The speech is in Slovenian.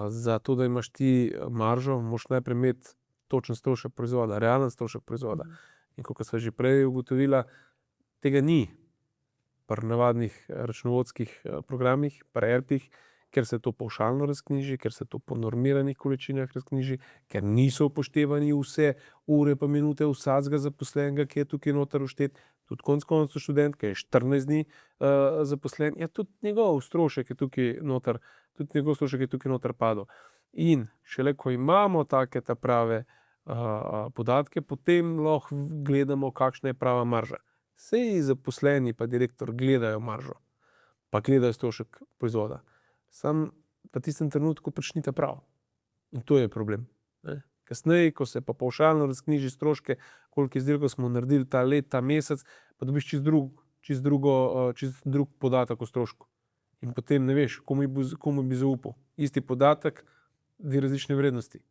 Za to, da imaš ti maržo, moraš najprej imeti točen strošek proizvoda, realen strošek proizvoda. In kakor sva že prej ugotovila, tega ni pri navadnih računovodskih programih, pri ERP-ih, ker se to pavšalno razknjiži, ker se to po normiranih količinah razknjiži, ker niso upoštevani vse ure pa minute vsakega zaposlenega, ki je tukaj noter vštet. Tudi konec koncev študent, ki je 14 dni zaposlen, ja, tudi njegov strošek je tukaj noter, tudi njegov strošek je tukaj noter padel. In šele ko imamo take ta prave podatke, potem lahko gledamo, kakšna je prava marža. Saj zaposleni pa direktor gledajo maržo, pa gledajo strošek proizvoda. Samo v tistem trenutku pač ni ta prav. In to je problem, ne. Kasneje, ko se pa pavšalno razknjiži stroške, koliko izdelkov smo naredili ta let, ta mesec, pa dobiš čisto drugo, čisto drug podatek o strošku. In potem ne veš, komu bi zaupal. Isti podatek, dve različni vrednosti.